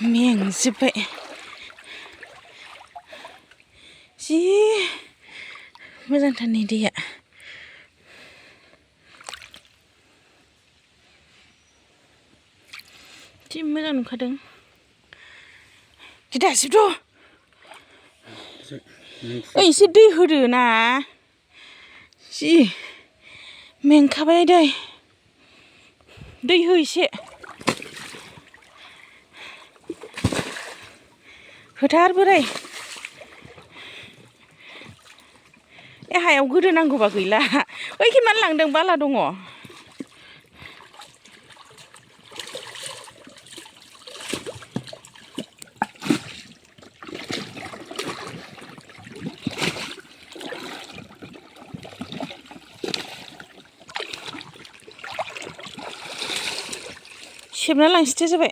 मेंजोब्बाय जि मोजांथार नै दैया जि मोजां नुखादों दासिमथ' ओइ एसे दै होदो ना जि मेंखाबाय दै हो एसे होथार बोराय ए हायाव गोदोनांगौबा गैला ओइखि मानो लांदों बाला दङ सेबना लांसैथो जाबाय